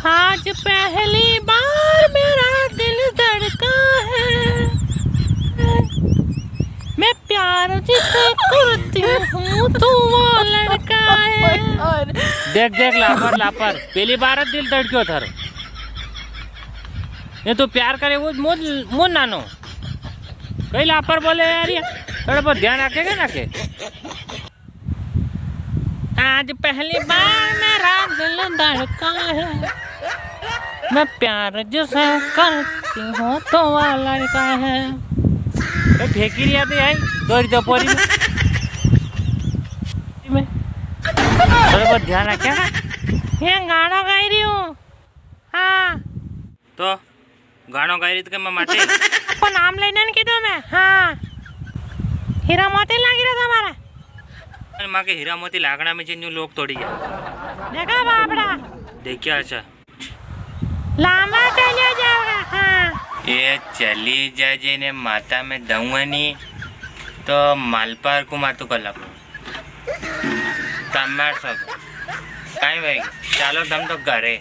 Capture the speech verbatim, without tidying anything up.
आज पहली बार मेरा दिल धड़का है, मैं प्यार जिसे करती हूँ, तू वो लड़का है। देख, देख, लापर, लापर, पहली बार दिल धड़क्यो थारो। ये तो प्यार करे वो मो, मो नानो। कई लापर बोले यार, ये थोड़ा बहुत ध्यान रखेगा ना के। आज पहली बार मेरा दिल धड़का है, मैं प्यार जिसे करती हूँ तो वो लड़का है। ए, फेंकी रिया तो आई, दौड़ी दो पोरी में। में। थोड़ा बहुत ध्यान रखे ना। ये गाना गाई रही हूँ। हाँ। तो गाणो गाई रही तो के मैं माटे? आपको नाम लेने ने कीधो मैं। हाँ। हीरा मोती लागी रहा था हमारा। अरे माँ के हीरा मोती लागणा में न्यू लोग थोड़ी है। देखा बापड़ा। देखिया अच्छा। लांबा चलिया जाओगा, हाँ। ये चली जा जे ने माता में दऊंगा नी, तो मालपार को मातू कर लगो। तमार सब। काई भाई, चालो तम तो घरे।